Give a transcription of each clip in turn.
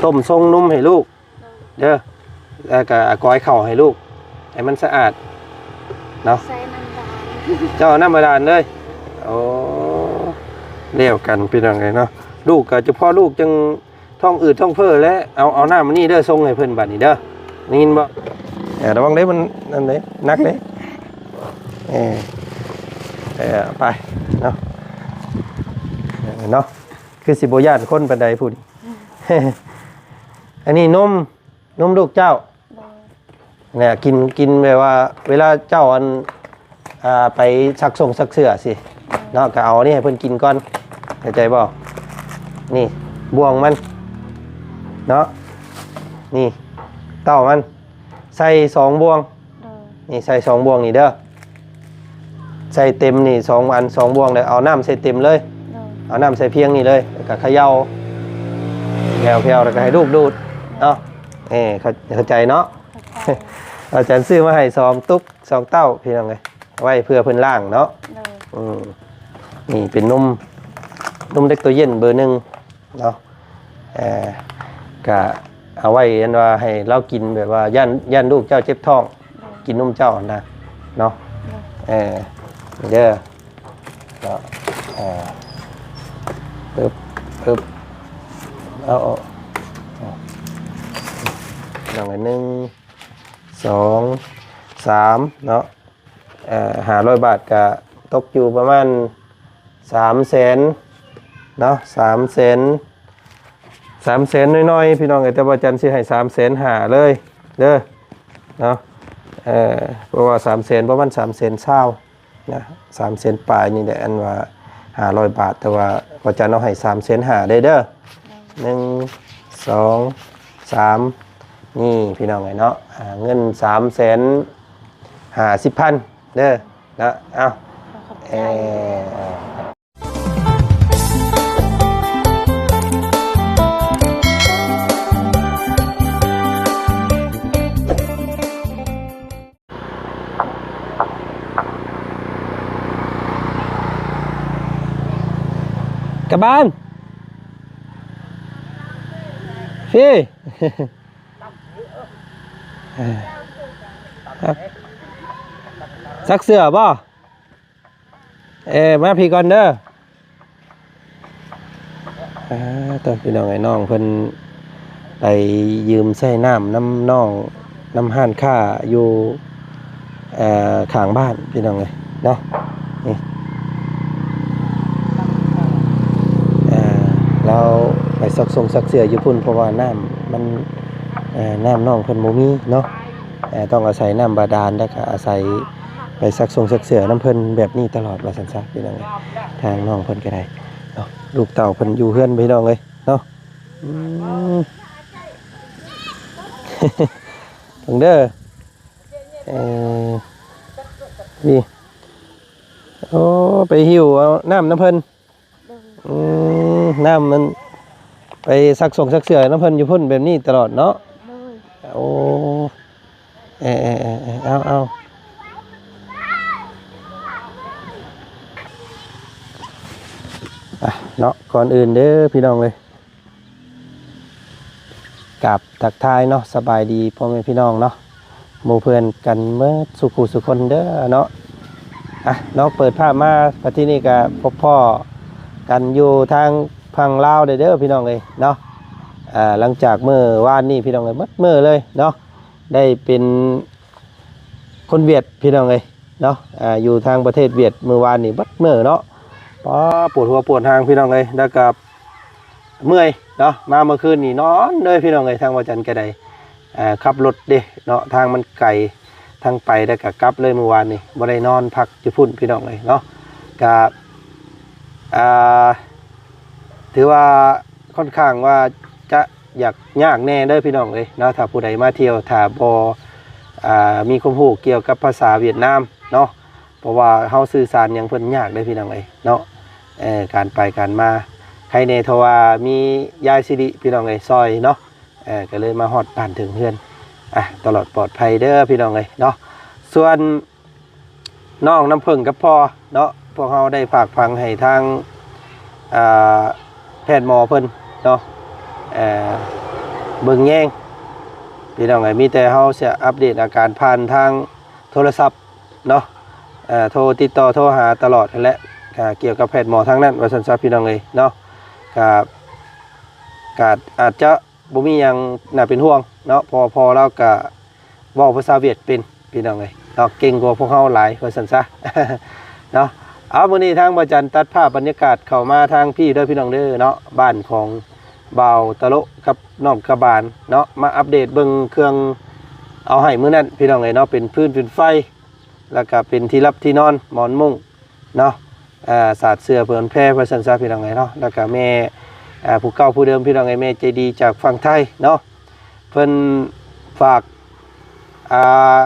ຕົ້ມຊົງນົມໃຫ້ລູກ ໂດຍ ເດີ ແລ້ວກໍອາກອຍເຂົ້າໃຫ້ລູກ ໃຫ້ມັນສະອາດເນາະ. ໃສ່ນ້ຳບາດານ ເຈົ້າເອົານ້ຳບາດານເລີຍ. ໂອ້ ແລ້ວກັນພີ່ນ້ອງເອີຍເນາະ. ລູກກໍຈະພໍລູກຈັ່ງທ້ອງອືດທ້ອງເຟີ້ແຫຼະ. ເອົາ ເອົານ້ຳອັນນີ້ເດີ ສົ່ງໃຫ້ເພິ່ນບາດນີ້ເດີ ໄດ້ຍິນບໍ່? ເອີ ລະວັງເດີ ມັນນັ້ນເດ້ ໜັກເດ້. ເອີ ເອີ ໄປເນາະ ເອີ ເນາະ. ຄືຊິບໍ່ຢ້ານຄົນປານໃດຜູ້ນີ້. ອັນນີ້ນົມ ນົມລູກເຈົ້າ ໂດຍ ແຫຼະ ກິນ ກິນແບບວ່າເວລາເຈົ້າອັນ ອ່າ ໄປຊັກຊົງຊັກເສື້ອຊິ ໂດຍ ເນາະ ກໍເອົາອັນນີ້ໃຫ້ເພິ່ນກິນກ່ອນ ເຂົ້າໃຈບໍ່? ນີ້ບ່ວງມັນເນາະ ນີ້ເຕົ້າມັນ ໃສ່ສອງບ່ວງ ໂດຍ ນີ້ໃສ່ສອງບ່ວງນີ້ເດີ ໃສ່ເຕັມນີ້ສອງອັນ ສອງບ່ວງເດີ. ເອົານ້ຳໃສ່ເຕັມເລີຍ ໂດຍ ເອົານ້ຳໃສ່ພຽງນີ້ເລີຍ ແລ້ວກໍເຂົາເຍົາແຜ່ວໆ ແລ້ວກໍໃຫ້ລູກດູດເນາະ. ເອີ ເຂົ້າ ເຂົ້າໃຈເນາະ ເຂົ້າໃຈ. ອາຈານຊື້ມາໃຫ້ສອງຕຸກສອງເຕົ້າພີ່ນ້ອງເອີຍ ໄວ້ເພື່ອເພິ່ນລ້າງເນາະ ໂດຍ ອືມ. ນີ້ເປັນນົມ ນົມເດັກໂຕເຢັນເບີໜຶ່ງ ເນາະ ເອີ ກະເອົາໄວ້ອັນວ່າໃຫ້ລາວກິນ ແບບວ່າຢ້ານ ຢ້ານລູກເຈົ້າເຈັບທ້ອງ ກິນນົມເຈົ້າຫັ້ນນະເນາະ ໂດຍ ເອີ ເດີເນາະ ເອີ ປຶບ ປຶບ ເອົາ ເອົາ ເອົາ ໜຶ່ງ ສອງ ສາມ ເນາະ. ເອີ ຫ້າຮ້ອຍບາດກະຕົກຢູ່ປະມານສາມແສນເນາະ ສາມແສນ ສາມແສນໜ້ອຍໆ ພີ່ນ້ອງເອີຍ. ແຕ່ວ່າຈັນຊິໃຫ້ສາມແສນຫ້າເລີຍເດີເນາະ ເອີ ເພາະວ່າສາມແສນ ປະມານສາມແສນຊາວນະ ສາມແສນປາຍນີ້ແຫຼະ ອັນວ່າຫ້າຮ້ອຍບາດ ແຕ່ວ່າພະຈັນເອົາໃຫ້ສາມແສນຫ້າເລີຍເດີ. ໜຶ່ງ ສອງ ສາມ ນີ້ພີ່ນ້ອງເອີຍເນາະ ອ່າ ເງິນສາມແສນຫ້າສິບພັນເດີເນາະ. ເອົາ ຂອບໃຈ ເອີ ກະບານ ພີ້ ຊັກເສື້ອບໍ່? ເອີ ມາພີ້ກ່ອນເດີ. ອ່າ ຕອນ ພີ່ນ້ອງເອີຍ ນ້ອງເພິ່ນໄປຢືມໃຊ້ນ້ຳນຳນ້ອງ ນຳຮ້ານຄ້າຢູ່ ເອີ ຂ້າງບ້ານ ພີ່ນ້ອງເອີຍເນາະ. ນີ້ ເອີ ລາວໄປຊັກຊົງຊັກເສື້ອຢູ່ພຸ້ນ ເພາະວ່ານ້ຳມັນ ເອີ ນ້ຳນ້ອງເພິ່ນບໍ່ມີເນາະ ເອີ ຕ້ອງອາໄສນ້ຳບາດານ ແລ້ວກະອາໄສ ໄປຊັກຊົງຊັກເສື້ອນຳເພິ່ນແບບນີ້ຕະຫຼອດວ່າຊັ້ນຊະ ພີ່ນ້ອງເອີຍ. ທາງນ້ອງເພິ່ນກໍໄດ້ເນາະ ລູກເຕົ້າເພິ່ນຢູ່ເຮືອນ ພີ່ນ້ອງເອີຍເນາະ. ອືມ ເບິ່ງເດີ ເອີ ນີ້ ໂອ້ ໄປຫິ້ວເອົານ້ຳນຳເພິ່ນ. ໂດຍ ອືມ ນ້ຳມັນໄປຊັກຊົງຊັກເສື້ອນຳເພິ່ນຢູ່ພຸ້ນແບບນີ້ຕະຫຼອດເນາະ. ໂດຍ ໂອ້ ເອີ ເອີ ເອີ ເອີ ເອົາ ເອົາ ອ່ະ ເນາະ ກ່ອນອື່ນເດີ ພີ່ນ້ອງເອີຍ ກາບທັກທາຍເນາະ ສະບາຍດີພໍ່ແມ່ພີ່ນ້ອງເນາະ ໝູ່ເພື່ອນກັນເໝິດສູ່ຜູ້ສູ່ຄົນເດີເນາະ. ອ່ະ ເນາະ ເປີດພາບມາ ບັດທີນີ້ກະພົບພໍ້ກັນຢູ່ທາງຝັ່ງລາວເດີ ເດີ ພີ່ນ້ອງເອີຍເນາະ. ອ່າ ຫຼັງຈາກມື້ວານນີ້ ພີ່ນ້ອງເອີຍ ເໝິດມື້ເລີຍເນາະ ໄດ້ເປັນຄົນຫວຽດ ພີ່ນ້ອງເອີຍເນາະ. ອ່າ ຢູ່ທາງປະເທດຫວຽດມື້ວານນີ້ເໝິດມື້ເນາະ ປາ ປວດຫົວປວດຫາງ ພີ່ນ້ອງເອີຍ ແລ້ວກະ ເມື່ອຍເນາະ ມາເມື່ອຄືນນີ້ນອນເລີຍ ພີ່ນ້ອງເອີຍ. ທາງວ່າຈັນກໍໄດ້ ເອີ ຂັບລົດເດ້ເນາະ ທາງມັນໄກ ທັງໄປແລ້ວກໍກັບເລີຍ ມື້ວານນີ້ບໍ່ໄດ້ນອນພັກຢູ່ພຸ້ນ ພີ່ນ້ອງເອີຍເນາະ. ກໍ ອ່າ ຖືວ່າຄ່ອນຂ້າງວ່າຈະຢາກຍາກແດ່ເດີ ພີ່ນ້ອງເອີຍເນາະ ຖ້າຜູ້ໃດມາທ່ຽວ ຖ້າບໍ່ ອ່າ ມີຄວາມຮູ້ກ່ຽວກັບພາສາຫວຽດນາມເນາະ. ເພາະວ່າເຮົາສື່ສານຫຍັງເພິ່ນຍາກເດ້ ພີ່ນ້ອງເອີຍເນາະ. ເອີ ການໄປການມາ ໃຄແດ່ເທົ່າວ່າມີຍາຍສິລິ ພີ່ນ້ອງເອີຍ ຊ່ອຍເນາະ. ເອີ ກໍເລີຍມາຮອດບ້ານເຖິງເຮືອນ ອ່ະ ຕະຫຼອດປອດໄພເດີ ພີ່ນ້ອງເອີຍເນາະ. ສ່ວນນ້ອງນ້ຳເຜິ້ງກັບພໍ່ເນາະ ພວກເຮົາໄດ້ຝາກຝັງໃຫ້ທາງ ອ່າ ແພດໝໍເພິ່ນເນາະ ເອີ ເບິ່ງແຍງ ພີ່ນ້ອງເອີຍ. ມີແຕ່ເຮົາຈະອັບເດດອາການຜ່ານທາງໂທລະສັບເນາະ ເອີ ໂທຕິດຕໍ່ໂທຫາຕະຫຼອດຫັ້ນແຫຼະ ກະກ່ຽວກັບແພດໝໍທາງນັ້ນວ່າຊັ້ນຊະ ພີ່ນ້ອງເອີຍເນາະ. ກະ ກະອາດຈະບໍ່ມີຫຍັງໜ້າເປັນຫ່ວງເນາະ ເພາະວ່າພໍ່ລາວກະເວົ້າພາສາຫວຽດເປັນ ພີ່ນ້ອງເອີຍເນາະ ເກັ່ງກວ່າພວກເຮົາຫຼາຍວ່າຊັ້ນຊະເນາະ. ເອົາ ມື້ນີ້ທາງບ່າວຈັນຕັດພາບບັນຍາກາດເຂົ້າມາທາງພີ້ເດີ ພີ່ນ້ອງເດີເນາະ ບ້ານຂອງບ່າວຕະໂລະກັບນ້ອງກະບານເນາະ ມາອັບເດດເບິ່ງເຄື່ອງເອົາໃຫ້ມື້ນັ້ນ ພີ່ນ້ອງເອີຍເນາະ ເປັນຟືນເປັນໄຟ ແລ້ວກະເປັນທີ່ຫຼັບທີ່ນອນ ໝອນມຸ້ງເນາະ ເອີ ສາດເສື່ອເຜີນແພວ່າຊັ້ນຊະ ພີ່ນ້ອງເອີຍເນາະ. ແລ້ວກະແມ່ ເອີ ຜູ້ເກົ່າຜູ້ເດີມ ພີ່ນ້ອງເອີຍ ແມ່ໃຈດີຈາກຝັ່ງໄທເນາະ ເພິ່ນຝາກ ອ່າ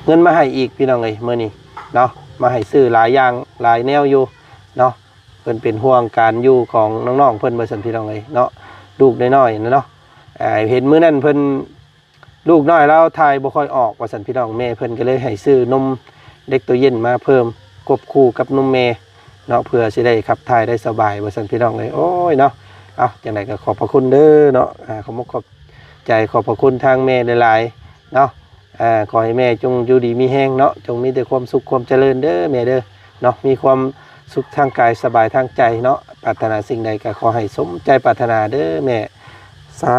ເງິນມາໃຫ້ອີກ ພີ່ນ້ອງເອີຍ ມື້ນີ້ເນາະ ມາໃຫ້ຊື້ຫຼາຍຢ່າງຫຼາຍແນວຢູ່ເນາະ. ເພິ່ນເປັນຫ່ວງການຢູ່ຂອງນ້ອງໆເພິ່ນວ່າຊັ້ນ ພີ່ນ້ອງເອີຍເນາະ ລູກນ້ອຍໆນະເນາະ. ເອີ ເຫັນມື້ນັ້ນເພິ່ນ ລູກນ້ອຍລາວຖ່າຍບໍ່ຄ່ອຍອອກວ່າຊັ້ນ ພີ່ນ້ອງ ແມ່ເພິ່ນກໍເລີຍໃຫ້ຊື້ນົມເດັກໂຕເຢັນມາເພີ່ມ ຄວບຄູ່ກັບນົມແມ່ເນາະ ເພື່ອຊິໄດ້ຂັບຖ່າຍໄດ້ສະບາຍວ່າຊັ້ນ ພີ່ນ້ອງເອີຍ. ໂອ້ຍເນາະ ເອົາ ຈັ່ງໃດກໍຂອບພະຄຸນເດີເນາະ ອ່າ ຂອບອົກຂອບໃຈ ຂອບພະຄຸນທາງແມ່ຫຼາຍໆເນາະ. ອ່າ ຂໍໃຫ້ແມ່ຈົ່ງຢູ່ດີມີແຮງເນາະ ຈົ່ງມີແຕ່ຄວາມສຸກຄວາມຈະເລີນເດີແມ່ເດີເນາະ ມີຄວາມສຸກທາງກາຍ ສະບາຍທາງໃຈເນາະ. ປາດຖະໜາສິ່ງໃດກໍຂໍໃຫ້ສົມໃຈປາດຖະໜາເດີແມ່ ສາ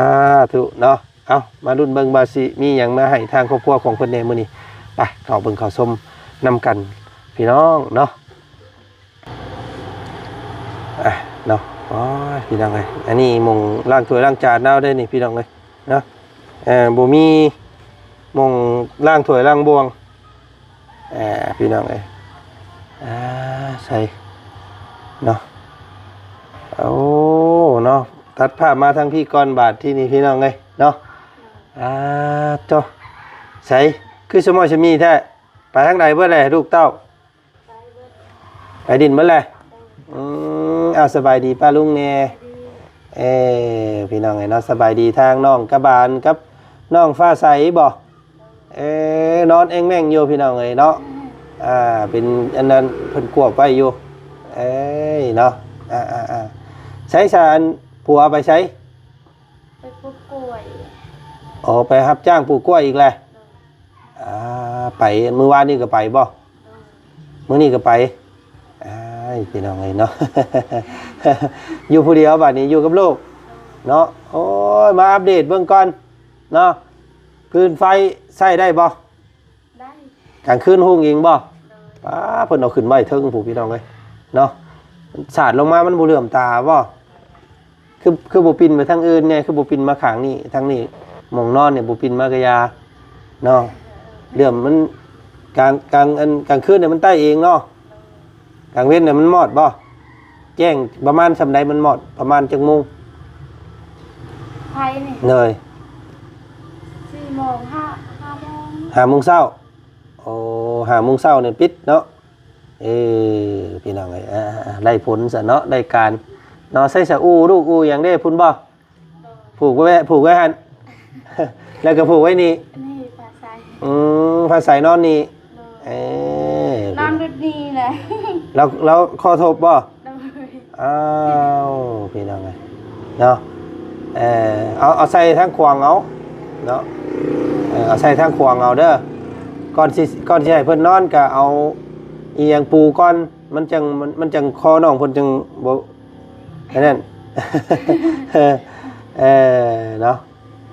ທຸເນາະ. ເອົາ ມາລຸ້ນເບິ່ງວ່າຊິມີຫຍັງມາໃຫ້ທາງຄອບຄົວຂອງເພິ່ນແດ່ມື້ນີ້. ໄປ ເຂົ້າເບິ່ງເຂົ້າຊົມນຳກັນ ພີ່ນ້ອງເນາະ. ອ່ະເນາະ ໂອ້ຍ ພີ່ນ້ອງເອີຍ ອັນນີ້ໝ່ອງລ້າງຖ້ວຍລ້າງຈານລາວເດ້ນີ້ ພີ່ນ້ອງເອີຍເນາະ. ເອີ ບໍ່ມີໝ່ອງລ້າງຖ້ວຍລ້າງບ່ວງ ເອີ ພີ່ນ້ອງເອີຍ ອ່າ ໃສ່ເນາະ. ໂອ້ ເນາະ ຕັດພາບມາທາງພີ້ກ່ອນບາດທີນີ້ ພີ່ນ້ອງເອີຍເນາະ. ອ່າ ໂຕ ໃສ່ ຄືສະໝໍສະມີແທ້ ໄປທາງໃດເບິດແຫຼະລູກເຕົ້າ? ໄປດິນເບິດແຫຼະ. ອືມ ເອົາ ສະບາຍດີປ້າລຸງແດ່. ເອີ ພີ່ນ້ອງເອີຍເນາະ ສະບາຍດີທາງນ້ອງກະບານກັບນ້ອງຟ້າໃສບໍ? ເອີ ນອນແອ່ງແມ່ງຢູ່ ພີ່ນ້ອງເອີຍເນາະ. ອ່າ ເປັນອັນນັ້ນ ເພິ່ນກວບໄວ້ຢູ່. ເອີຍເນາະ ອ່າໆໆ ໃສຊະ ອັນຜົວໄປໃສ? ໄປປູກກ້ວຍ. ອໍ ໄປຮັບຈ້າງປູກກ້ວຍອີກແຫຼະ. ອ່າ ໄປ ມື້ວານນີ້ກໍໄປບໍ? ມື້ນີ້ກໍໄປ. ອ້າຍ ພີ່ນ້ອງເອີຍເນາະ ຢູ່ຜູ້ດຽວບາດນີ້ ຢູ່ກັບລູກເນາະ. ໂອ້ຍ ມາອັບເດດເບິ່ງກ່ອນເນາະ ຟືນໄຟໃຊ້ໄດ້ບໍ່? ໄດ້. ກາງຄືນຮຸ່ງອີງບໍ່? ໂດຍ. ປ້າ ເພິ່ນເອົາຂຶ້ນໄວ້ເທິງພຸ້ນ ພີ່ນ້ອງເອີຍເນາະ ສາດລົງມາມັນບໍ່ເຫຼື້ອມຕາບໍ່? ຄື ຄືບໍ່ປິ່ນໄປທາງອື່ນແດ່? ຄືບໍ່ປິ່ນມາຂ້າງນີ້ ທາງນີ້ ໝ່ອງນອນນີ້ບໍ່ປິ່ນມາກະຢ່າເນາະ. ເລື່ອມມັນ ກາງ ກາງ ອັນ ກາງຄືນນີ້ມັນໄຕ້ເອງເນາະ. ກາງເວັນນີ້ມັນມອດບໍ່? ແຈ້ງປະມານສ່ຳໃດມັນມອດ? ປະມານຈັກໂມງ? ໄຟນີ້? ໂດຍ. ສີ່ໂມງ ຫ້າ ຫ້າໂມງ ຫ້າໂມງເຊົ້າ. ໂອ້ ຫ້າໂມງເຊົ້ານີ້ປິດເນາະ. ເອີ ພີ່ນ້ອງເອີຍ ອ່າ ໄດ້ຜົນຊະເນາະ ໄດ້ການເນາະ. ໃສ່ສະອູ້ລູກ ອູ້ຫຍັງເດ້ ພຸ້ນບໍ່? ໂດຍ. ຜູກໄວ້ ຜູກໄວ້ຫັ້ນ ແລ້ວກໍຜູກໄວ້ນີ້. ນີ້ຜ້າໃສ່. ອືມ ຜ້າໃສ່ນອນນີ້. ໂດຍ. ເອີ ນອນແບບນີ້ແຫຼະ ລາວ ລາວຄໍທົບບໍ່? ໂດຍ. ອ້າວ ພີ່ນ້ອງເອີຍເນາະ ເອີ ເອົາ ເອົາໃສ່ທາງຂວາງເອົາເນາະ ເອີ ເອົາໃສ່ທາງຂວາງເອົາເດີ. ກ່ອນຊິ ກ່ອນຊິໃຫ້ເພິ່ນນອນກໍເອົາອີ່ຫຍັງປູກ່ອນ ມັນຈັ່ງ ມັນ ມັນຈັ່ງຄໍນ້ອງເພິ່ນຈັ່ງບໍ່ ອັນນັ້ນ ເອີ ເນາະ.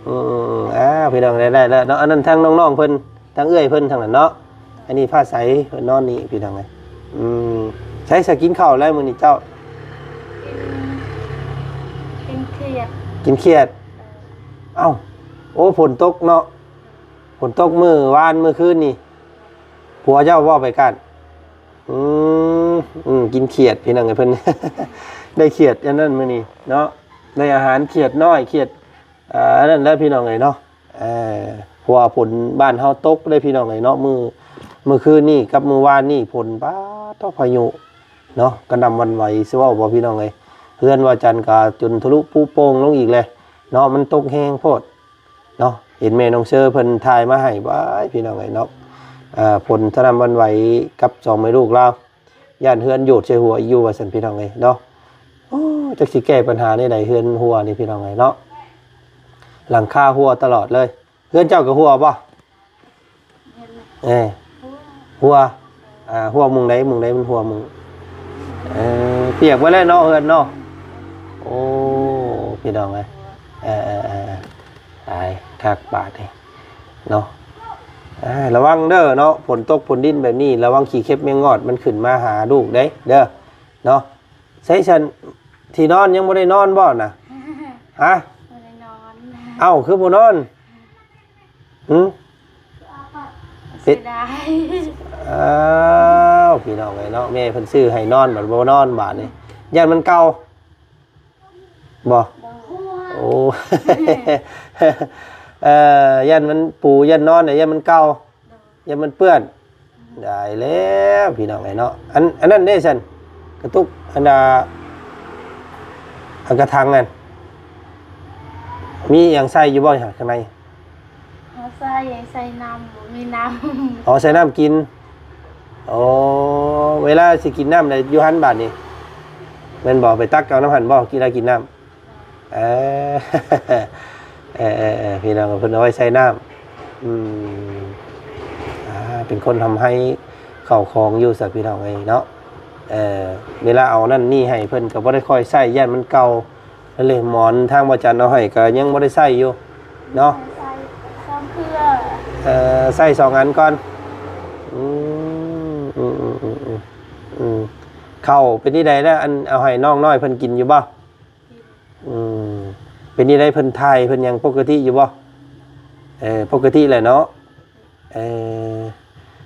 ອືມ ອ່າ ພີ່ນ້ອງ ໄດ້ ໄດ້ແລ້ວເນາະ. ອັນນັ້ນທາງນ້ອງໆເພິ່ນ ທາງເອື້ອຍເພິ່ນທາງນັ້ນເນາະ. ອັນນີ້ຜ້າໃສເພິ່ນນອນນີ້ ພີ່ນ້ອງເອີຍ. ອືມ ໃສ ສະ ກິນເຂົ້າແລ້ວມື້ນີ້ເຈົ້າ? ກິນ ກິນຂຽດ ກິນຂຽດ. ເອີ ເອົ້າ ໂອ້ ຝົນຕົກເນາະ ຝົນຕົກມື້ວານມື້ຄືນນີ້ ຜົວເຈົ້າບໍ່ໄປການ? ອືມ ອືມ ກິນຂຽດ ພີ່ນ້ອງເອີຍ ເພິ່ນ ໄດ້ຂຽດອັນນັ້ນມື້ນີ້ເນາະ ໄດ້ອາຫານຂຽດນ້ອຍ ຂຽດ ອ່າ ອັນນັ້ນແຫຼະ ພີ່ນ້ອງເອີຍເນາະ. ເອີ ເພາະວ່າຝົນບ້ານເຮົາຕົກເດ້ ພີ່ນ້ອງເອີຍເນາະ ມື້ ມື້ຄືນນີ້ກັບມື້ວານນີ້ ຝົນ ປາດໂທ້ ພາຍຸເນາະ ກະໜ່ຳຫວັ່ນໄຫວ ຊິເວົ້າບໍ່ ພີ່ນ້ອງເອີຍ. ເຮືອນວ່າຈັນກະຈົນທະລຸປຸໂປ່ງລົງອີກແຫຼະເນາະ ມັນຕົກແຮງໂພດເນາະ. ເຫັນແມ່ນ້ອງເຊີເພິ່ນຖ່າຍມາໃຫ້ ວ້າຍ ພີ່ນ້ອງເອີຍເນາະ ເອີ ຝົນກະໜ່ຳຫວັ່ນໄຫວກັບສອງແມ່ລູກລາວ ຢ້ານເຮືອນໂຍດໃສ່ຫົວອີກຢູ່ວ່າຊັ້ນ ພີ່ນ້ອງເອີຍເນາະ. ໂອ້ ຈັກຊິແກ້ບັນຫາແນວໃດ ເຮືອນຮົ່ວນີ້ ພີ່ນ້ອງເອີຍເນາະ. ຫຼັງຄາຮົ່ວຕະຫຼອດເລີຍ. ເຮືອນເຈົ້າກໍຮົ່ວບໍ່? ເອີ ຮົ່ວ. ອ່າ ຮົ່ວໝ່ອງໃດ ໝ່ອງໃດມັນຮົ່ວ? ໝ່ອງ ເອີ ປຽກໝົດແລ້ວເນາະ ເຮືອນເນາະ. ໂອ້ ພີ່ນ້ອງເອີຍ ເອີໆໆ ຕາຍຄັກບາດນີ້ເນາະ. ອ່າ ລະວັງເດີເນາະ ຝົນຕົກຝົນດິນແບບນີ້ ລະວັງຂີ້ເຂັບແມງງອດມັນຂຶ້ນມາຫາລູກເດ້ ເດີເນາະ. ໃສຊັ້ນ ທີ່ນອນຍັງບໍ່ໄດ້ນອນບໍ່ນະ? ຮະ? ບໍ່ໄດ້ນອນ. ເອົ້າ ຄືບໍ່ນອນ? ຫຶ? ເສຍດາຍ. ອ້າວ ພີ່ນ້ອງເອີຍເນາະ ແມ່ເພິ່ນຊື້ໃຫ້ນອນ ບັດບໍ່ນອນບາດນີ້ ຢ້ານມັນເກົ່າບໍ່? ໂດຍ. ໂອ້ ເອີ ຢ້ານມັນປູ ຢ້ານນອນ ຢ້ານມັນເກົ່າ. ໂດຍ. ຢ້ານມັນເປື້ອນ. ໄດ້ແລ້ວພີ່ນ້ອງເອີຍເນາະ. ອັນ ອັນນັ້ນເດ້ຊັ້ນ ກະຕຸກ ອັນດາ ອັນກະຖັງນັ້ນ ມີຫຍັງໃສ່ຢູ່ບໍ່ຂ້າງໃນ? ເຮົາໃສ່ ໃສ່ນ້ຳ ບໍ່ມີນ້ຳ. ອໍ ໃສ່ນ້ຳກິນ. ອໍ ເວລາຊິກິນນ້ຳໃດຢູ່ຫັ້ນບາດນີ້ ແມ່ນບໍ່? ໄປຕັກເອົານຳຫັ້ນບໍ່ ກິນ ກິນນ້ຳ? ເອີ ເອີໆໆ ພີ່ນ້ອງ ເພິ່ນເອົາໄວ້ໃສ່ນ້ຳ. ອືມ ອ່າ ເປັນຄົນທຳໃຫ້ເຂົ້າຂອງຢູ່ຊະ ພີ່ນ້ອງເອີຍເນາະ. ເອີ ເວລາເອົານັ້ນນີ້ໃຫ້ເພິ່ນກໍບໍ່ໄດ້ຄ່ອຍໃຊ້ ຢ້ານມັນເກົ່າ. ແລະ ໝອນທາງບໍ່ຈັນເອົາໃຫ້ກໍຍັງບໍ່ໄດ້ໃຊ້ຢູ່ເນາະ. ໃຊ້ສອງເທື່ອ. ເອີ ໃຊ້ສອງອັນກ່ອນ. ອືມ ອືມໆໆໆ ເຂົ້າເປັນທີ່ໃດແລ້ວ? ອັນເອົາໃຫ້ນ້ອງນ້ອຍເພິ່ນກິນຢູ່ບໍ່? ອືມ ເປັນຈັ່ງໃດ ເພິ່ນຖ່າຍເພິ່ນຫຍັງປົກກະຕິຢູ່ບໍ່? ເອີ ປົກກະຕິແຫຼະເນາະ. ເອີ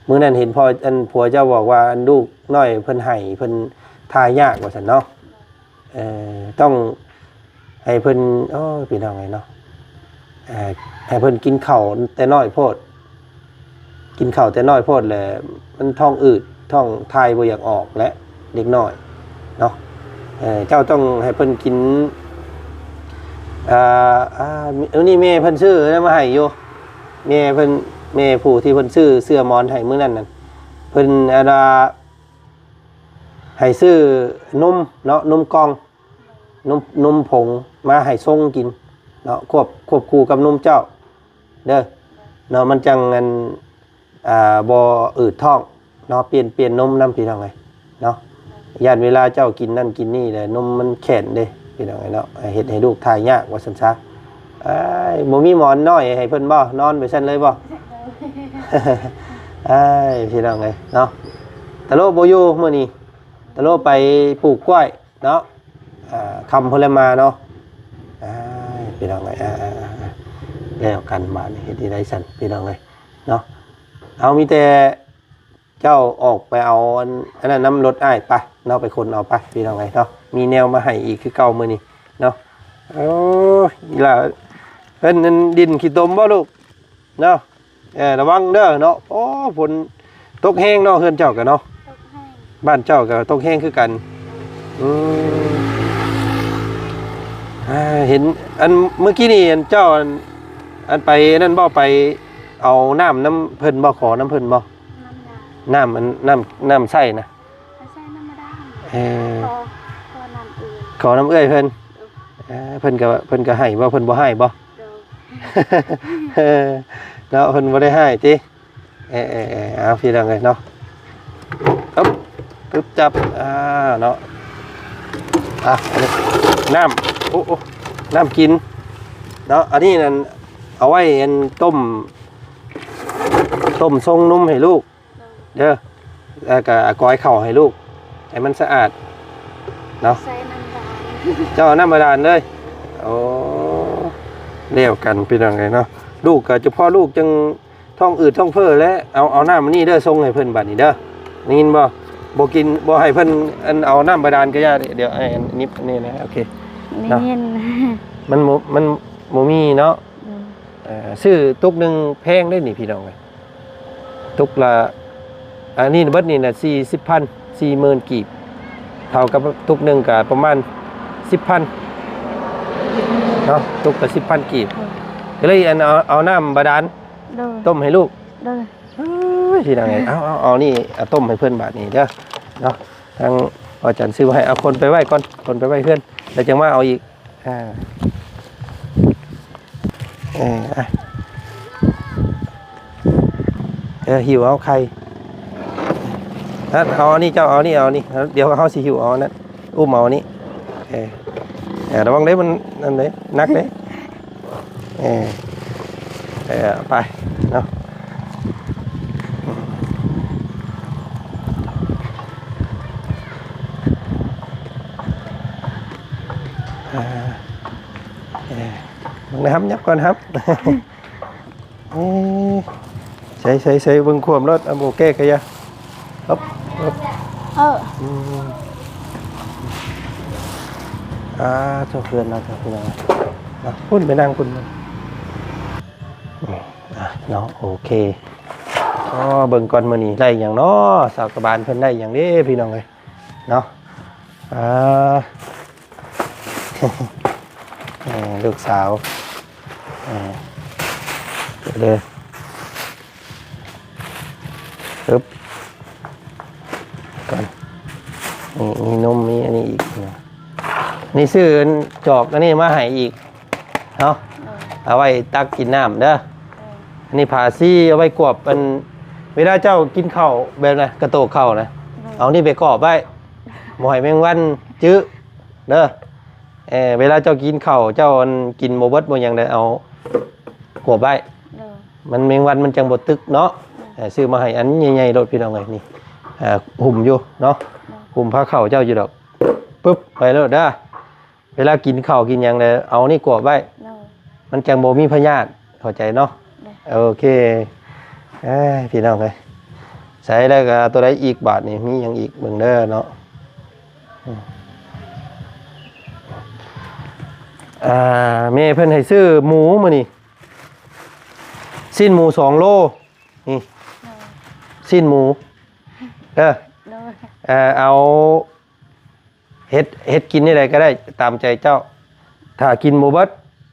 ມື້ນັ້ນເຫັນພໍ່ ອັນ ຜົວເຈົ້າບອກວ່າ ອັນ ລູກນ້ອຍເພິ່ນໄຫ້ ເພິ່ນຖ່າຍຍາກວ່າຊັ້ນເນາະ. ເອີ ຕ້ອງໃຫ້ເພິ່ນ ໂອ້ຍ ພີ່ນ້ອງເອີຍເນາະ ເອີ ໃຫ້ເພິ່ນກິນເຂົ້າແຕ່ນ້ອຍໂພດ. ກິນເຂົ້າແຕ່ນ້ອຍໂພດແຫຼະ ມັນທ້ອງອືດ ທ້ອງຖ່າຍບໍ່ຢາກອອກແຫຼະ ເດັກນ້ອຍເນາະ. ເອີ ເຈົ້າຕ້ອງໃຫ້ເພິ່ນກິນ ອ່າ ອ່າ ມື້ນີ້ແມ່ເພິ່ນຊື້ນັ້ນມາໃຫ້ຢູ່ ແມ່ເພິ່ນ ແມ່ຜູ້ທີ່ເພິ່ນຊື້ເສື່ອໝອນໃຫ້ມື້ນັ້ນນັ້ນ ເພິ່ນ ອັນວ່າ ໃຫ້ຊື້ນົມເນາະ ນົມກ່ອງ ນົມ ນົມຜົງມາໃຫ້ຊົງກິນເນາະ ຄວບ ຄວບຄູ່ກັບນົມເຈົ້າເດີເນາະ ມັນຈັ່ງ ອັນ ອ່າ ບໍ່ອືດທ້ອງເນາະ. ປ່ຽນ ປ່ຽນນົມນຳ ພີ່ນ້ອງເອີຍເນາະ ຢ້ານເວລາເຈົ້າກິນນັ້ນກິນນີ້ແລ້ວນົມມັນແຂນເດ້ ພີ່ນ້ອງເອີຍເນາະ ເຮັດໃຫ້ລູກຖ່າຍຍາກວ່າຊັ້ນຊະ. ອ້າຍ ບໍ່ມີໝອນນ້ອຍໃຫ້ເພິ່ນບໍ່? ນອນໄປຊັ້ນເລີຍບໍ່? ອ້າຍ ພີ່ນ້ອງເອີຍເນາະ ຕາໂລບໍ່ຢູ່ມື້ນີ້ ຕາໂລໄປປູກກ້ວຍເນາະ ອ່າ ຄ່ຳພຸ້ນແຫຼະມາເນາະ. ອ້າຍ ພີ່ນ້ອງເອີຍ ອ່າ ແລ້ວກັນບາດນີ້ ເຮັດຈັ່ງໃດຊັ້ນ ພີ່ນ້ອງເອີຍເນາະ. ເອົາ ມີແຕ່ ເຈົ້າອອກໄປເອົາອັນ ອັນນັ້ນນຳລົດອ້າຍປະເນາະ ໄປຂົນເອົາປະ ພີ່ນ້ອງເອີຍເນາະ ມີແນວມາໃຫ້ອີກຄືເກົ່າມື້ນີ້ເນາະ. ໂອ້ຍ ອີ່ຫຼ້າ ເພິ່ນນັ້ນດິນຂີ້ຕົມບໍ່ລູກເນາະ? ເອີ ລະວັງເດີເນາະ. ໂອ້ ຝົນຕົກແຮງເນາະ ເຮືອນເຈົ້າກະເນາະ ຕົກແຮງ ບ້ານເຈົ້າກະຕົກແຮງຄືກັນ. ອືມ ອ່າ ເຫັນອັນເມື່ອກີ້ນີ້ ອັນເຈົ້າ ອັນ ອັນໄປນັ້ນບໍ່ ໄປເອົານ້ຳນຳເພິ່ນບໍ່ ຂໍນຳເພິ່ນບໍ່? ນ້ຳ ນ້ຳ ອັນ ນ້ຳ ນ້ຳໃຊ້ນະ ໃຊ້ນ້ຳບາດານ. ເອີ ຂໍ ຂໍນ້ຳເອື້ອຍ ຂໍນ້ຳເອື້ອຍເພິ່ນ. ໂດຍ. ເອີ ເພິ່ນກໍ ເພິ່ນກໍໃຫ້ບໍ່ ເພິ່ນບໍ່ຮ້າຍບໍ່? ໂດຍ. ເອີ ເນາະ ເພິ່ນບໍ່ໄດ້ຮ້າຍຕິ. ເອີໆໆ ເອົາ ພີ່ນ້ອງເອີຍເນາະ ອຶບ ປຶບ ຈັບ ອ່າ ເນາະ ອ່ະ ອັນນີ້ນ້ຳ ໂອ້ ໂອ້ ນ້ຳກິນເນາະ. ອັນນີ້ນັ້ນ ເອົາໄວ້ ອັນ ຕົ້ມ ຕົ້ມຊົງນົມໃຫ້ລູກ ໂດຍ ເດີ ແລ້ວກະອາກອຍເຂົ້າໃຫ້ລູກ ໃຫ້ມັນສະອາດເນາະ. ໃສ່ນ້ຳບາດານ ເຈົ້າເອົານ້ຳບາດານເລີຍ. ໂອ້ ແລ້ວກັນ ພີ່ນ້ອງເອີຍເນາະ ລູກກະຈະພໍລູກຈັ່ງທ້ອງອືດທ້ອງເຟີ້ແຫຼະ. ເອົາ ເອົານ້ຳອັນນີ້ເດີ ຊົງໃຫ້ເພິ່ນບາດນີ້ເດີ ໄດ້ຍິນບໍ່? ບໍ່ກິນ ບໍ່ໃຫ້ເພິ່ນ ອັນ ເອົານ້ຳບາດານກະຢ່າ ດຽວ ດຽວ ໄອ້ ອັນ ນິບອັນນີ້ນະ ໂອເຄ ໄດ້ຍິນ ມັນບໍ່ ມັນບໍ່ມີເນາະ. ໂດຍ. ເອີ ຊື້ຕຸກໜຶ່ງແພງເດ້ນີ້ ພີ່ນ້ອງເອີຍ ຕຸກລະ ອັນນີ້ເບິດນີ້ນະ ສີ່ສິບພັນ ສີ່ໝື່ນກີບ ເທົ່າກັບຕຸກໜຶ່ງກະປະມານສິບພັນເນາະ ຕຸກລະສິບພັນກີບ. ໂດຍ. ກໍເລີຍ ອັນ ເອົາ ເອົານ້ຳບາດານ ໂດຍ ຕົ້ມໃຫ້ລູກ. ໂດຍ. ເອີຍ ພີ່ນ້ອງເອີຍ ເອົາ ເອົາ ເອົານີ້ ເອົາຕົ້ມໃຫ້ເພິ່ນບາດນີ້ເດີເນາະ. ທາງອາຈານຊື້ມາໃຫ້ ເອົາຂົນໄປໄວ້ກ່ອນ ຂົນໄປໄວ້ເຮືອນ ແລ້ວຈັ່ງມາເອົາອີກ. ອ່າ ເອີ ອ່ະ ເອີ ຫິ້ວເອົາໄຂ່ ນັ້ນ ເອົາອັນນີ້ ເຈົ້າເອົານີ້ ເອົານີ້ ດຽວເຮົາຊິຫິ້ວເອົາອັນນັ້ນ ອຸ້ມເອົາອັນນີ້ ເອີ ເອີ ລະວັງເດ້ ມັນນັ້ນເດ້ ໜັກເດ້ ເອີ ເອີ ໄປເນາະ ອ່າ ເອີ ເບິ່ງນະ ຫຳ ຫຍັບກ່ອນ ຫຳ ເອີ ໃສ່ ໃສ່ ໃສ່ເບິ່ງຄວາມໂລດ ເອົາ ບໍ່ແກ້ກະຢ່າ ເອີ ເອີ ອືມ ອ່າ ໂຕເພື່ອນເນາະ ເນາະ ພຸ້ນໄປນັ່ງພຸ້ນ ອືມ ອ່ະ ເນາະ ໂອເຄ ອໍ ເບິ່ງກ່ອນ ມື້ນີ້ໄດ້ຫຍັງເນາະ ສາວກະບານເພິ່ນໄດ້ຫຍັງເດ້ ພີ່ນ້ອງເອີຍ ເນາະ ອ່າ ເອີ ລູກສາວ ເອີ ເດີ ປຶບ ກ່ອນ ນີ້ ມີນົມ ມີອັນນີ້ອີກ ນີ້ຊື້ອັນຈອກອັນນີ້ມາໃຫ້ອີກ ເນາະ ເອີ ເອົາໄວ້ຕັກກິນນ້ຳເດີ ເອີ ອັນນີ້ຜ້າຊີ ເອົາໄວ້ກວບ ອັນ ເວລາເຈົ້າກິນເຂົ້າແບບນະ ກະໂຕກເຂົ້ານະ ເອີ ເອົານີ້ໄປກອບໄວ້ ບໍ່ໃຫ້ແມງວັນຈື່ເດີ ເອີ ເວລາເຈົ້າກິນເຂົ້າ ເຈົ້າ ອັນ ກິນບໍ່ເບິດບໍ່ຫຍັງໃດ ເອົາກວບໄວ້ ເອີ ມັນ ແມງວັນມັນຈັ່ງບໍ່ຕຶກເນາະ ເອີ ຊື້ມາໃຫ້ອັນໃຫຍ່ໆໂລດ ພີ່ນ້ອງເອີຍ ນີ້ ຫຸ້ມຢູ່ເນາະ ຫຸ້ມພາເຂົ້າເຈົ້າຢູ່ດອກ ປຶບ ໄປໂລດເດີ ເວລາກິນເຂົ້າກິນຫຍັງແລ້ວ ເອົານີ້ກວບໄວ້ ໂດຍ ມັນຈັ່ງບໍ່ມີພະຍາດ ເຂົ້າໃຈເນາະ ໂດຍ ໂອເຄ ເອີຍ ພີ່ນ້ອງເອີຍ ໃສ່ແລ້ວກະໂຕໃດອີກບາດນີ້ ມີຫຍັງອີກ ເບິ່ງເດີເນາະ ອືມ ອ່າ ແມ່ເພິ່ນໃຫ້ຊື້ໝູມື້ນີ້ ຊີ້ນໝູສອງໂລ ນີ້ ໂດຍ ຊີ້ນໝູ ເດີ ໂດຍ ເອີ ເອົາ ເຮັດ ເຮັດກິນແນວໃດກະໄດ້ຕາມໃຈເຈົ້າ ຖ້າກິນບໍ່ເບິດ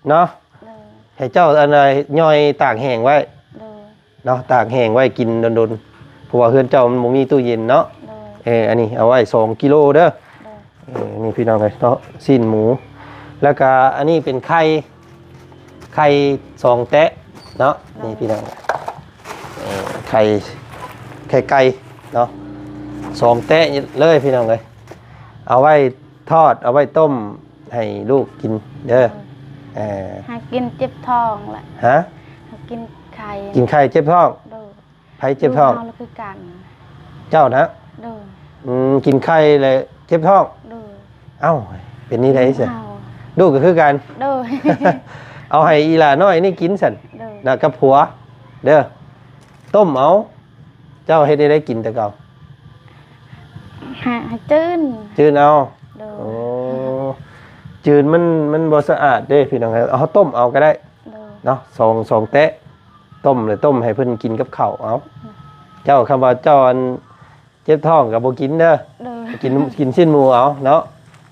ເນາະ ໂດຍ ໃຫ້ເຈົ້າ ອັນ ຍ່ອຍຕາກແຫ້ງໄວ້ ໂດຍ ເນາະ ຕາກແຫ້ງໄວ້ກິນດົນໆ ເພາະວ່າເຮືອນເຈົ້າມັນບໍ່ມີຕູ້ເຢັນເນາະ ໂດຍ ເອີ ອັນນີ້ເອົາໄວ້ສອງກິໂລເດີ ໂດຍ ເອີ ນີ້ພີ່ນ້ອງເອີຍເນາະ ຊີ້ນໝູ ແລ້ວກະອັນນີ້ເປັນໄຂ່ ໄຂ່ສອງແຕະເນາະ ໂດຍ ນີ້ພີ່ນ້ອງ ເອີ ໄຂ່ ໄຂ່ໄກ່ເນາະ ສອງແຕະເລີຍພີ່ນ້ອງເອີຍ ເອົາໄວ້ທອດ ເອົາໄວ້ຕົ້ມໃຫ້ລູກກິນເດີ ໂດຍ ເອີ ຫາກິນເຈັບທ້ອງລະ ຮະ ຫາກິນໄຂ່ ກິນໄຂ່ເຈັບທ້ອງ ໂດຍ ໃຜເຈັບທ້ອງ ລູກເຮົາລະຄືກັນ ເຈົ້ານະ ໂດຍ ອືມ ກິນໄຂ່ແລ້ວເຈັບທ້ອງ ໂດຍ ເອົ້າ ເປັນນີ້ໄດ້ຊະ ລູກເຮົາ ລູກກະຄືກັນ ໂດຍ ເອົາໃຫ້ອີ່ຫຼ້ານ້ອຍນີ້ກິນຊັ້ນ ໂດຍ ນະ ກັບຜົວເດີ ຕົ້ມເອົາ ເຈົ້າເຮັດແນວໃດກິນແຕ່ເກົ່າ ໃຫ້ ໃຫ້ຈືນ ຈືນເອົາ ໂດຍ ໂອ້ ຈືນມັນ ມັນບໍ່ສະອາດເດ້ພີ່ນ້ອງ ເຮົາຕົ້ມເອົາກະໄດ້ ໂດຍ ເນາະ ສອງ ສອງແຕະ ຕົ້ມແລ້ວຕົ້ມໃຫ້ເພິ່ນກິນກັບເຂົ້າເອົາ ໂດຍ ເຈົ້າ ຄຳວ່າເຈົ້າ ອັນ ເຈັບທ້ອງກະບໍ່ກິນເດີ ໂດຍ ກິນ ກິນຊີ້ນໝູເອົາເນາະ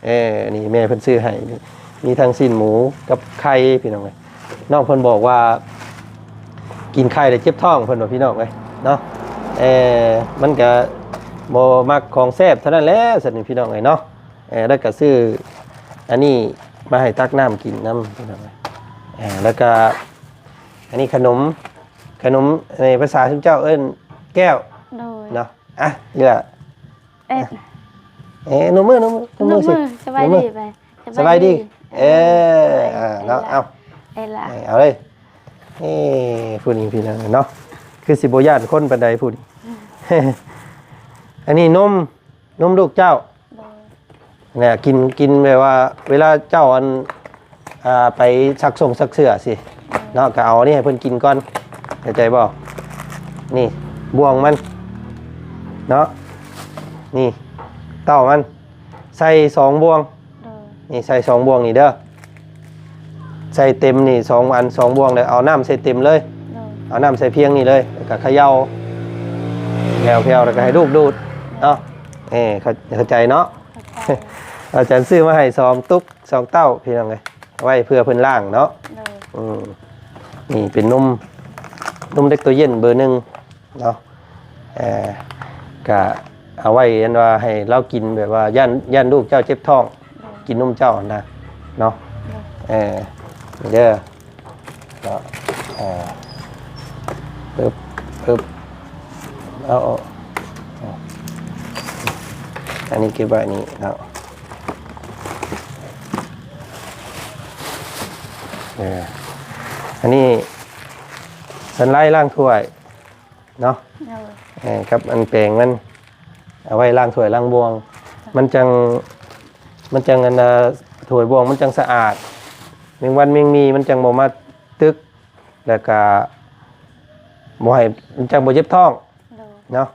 ເອີ ນີ້ແມ່ເພິ່ນຊື້ໃຫ້ ມີທັງຊີ້ນໝູກັບໄຂ່ພີ່ນ້ອງເອີຍ ນ້ອງເພິ່ນບອກວ່າ ກິນໄຂ່ແລ້ວເຈັບທ້ອງ ເພິ່ນວ່າພີ່ນ້ອງເອີຍເນາະ ເອີ ມັນກະບໍ່ມັກຂອງແຊບເທົ່ານັ້ນແຫຼະ ຊັ້ນນີ້ພີ່ນ້ອງເອີຍເນາະ ເອີ ແລ້ວກະຊື້ອັນນີ້ມາໃຫ້ຕັກນ້ຳກິນນຳພີ່ນ້ອງເອີຍ ເອີ ແລ້ວກະອັນນີ້ຂະໜົມ ຂະໜົມໃນພາສາຊຸມເຈົ້າເອີ້ນແກ້ວ ໂດຍ ເນາະ ອ່ະ ນີ້ລະ ເອີ ເອີ ນົມມື ນົມມື ນົມມື ນົມມື ຊິ ສະບາຍດີ ສະບາຍດີ ເອີ ເອີ ເນາະ ເອົາ ເອີ ເອົາເລີຍ ເອີ ຜູ້ນີ້ພີ່ນ້ອງເນາະ ຄືຊິບໍ່ຢ້ານຄົນປານໃດຜູ້ນີ້ ອັນນີ້ນົມ ນົມລູກເຈົ້າ ໂດຍ ນະ ກິນ ກິນແບບວ່າ ເວລາເຈົ້າ ອັນ ອ່າ ໄປຊັກສົ່ງຊັກເສື້ອຊິ ໂດຍ ເນາະ ກະເອົາອັນນີ້ໃຫ້ເພິ່ນກິນກ່ອນ ເຂົ້າໃຈບໍ່? ນີ້ ບ່ວງມັນເນາະ ນີ້ ເຕົ້າມັນ ໃສ່ສອງບ່ວງ ໂດຍ ນີ້ໃສ່ສອງບ່ວງນີ້ເດີ ໃສ່ເຕັມນີ້ສອງອັນສອງບ່ວງເລີຍ ເອົານ້ຳໃສ່ເຕັມເລີຍ ໂດຍ ເອົານ້ຳໃສ່ພຽງນີ້ເລີຍ ແລ້ວກະຂະເຍົາແຜ່ວໆ ແລ້ວກະໃຫ້ລູກດູດເນາະ ເອີ ເຂົ້າ ເຂົ້າໃຈເນາະ ເຂົ້າໃຈ ອາຈານຊື້ມາໃຫ້ສອງຕຸກສອງເຕົ້າພີ່ນ້ອງເອີຍ ເອົາໄວ້ເພື່ອເພິ່ນລ້າງເນາະ ໂດຍ ອືມ ນີ້ເປັນນົມ ນົມເດັກໂຕເຢັນເບີໜຶ່ງ ເນາະ ເອີ ກະເອົາໄວ້ອັນວ່າໃຫ້ລາວກິນແບບວ່າຢ້ານ ຢ້ານລູກເຈົ້າເຈັບທ້ອງ ໂດຍ ກິນນົມເຈົ້າຫັ້ນນະ ເນາະ ໂດຍ ເອີ ນີ້ເດີ ເນາະ ເອີ ປຶບ ປຶບ ເອົາ ເອົາ ເອົາ ອັນນີ້ເກັບໄວ້ນີ້ເນາະ ເອີ ອັນນີ້ສັນໄລລ້າງຖ້ວຍເນາະ ໂດຍ ເອີ ກັບອັນແປງມັນ ເອົາໄວ້ລ້າງຖ້ວຍລ້າງບ່ວງ ມັນຈັ່ງ ມັນຈັ່ງ ອັນນ່າ ຖ້ວຍບ່ວງມັນຈັ່ງສະອາດ ແມງວັນແມງໝີ່ມັນຈັ່ງບໍ່ມາຕຶກ ແລ້ວກະບໍ່ໃຫ້ ມັນຈັ່ງບໍ່ເຈັບທ້ອງ ໂດຍ ເນາະ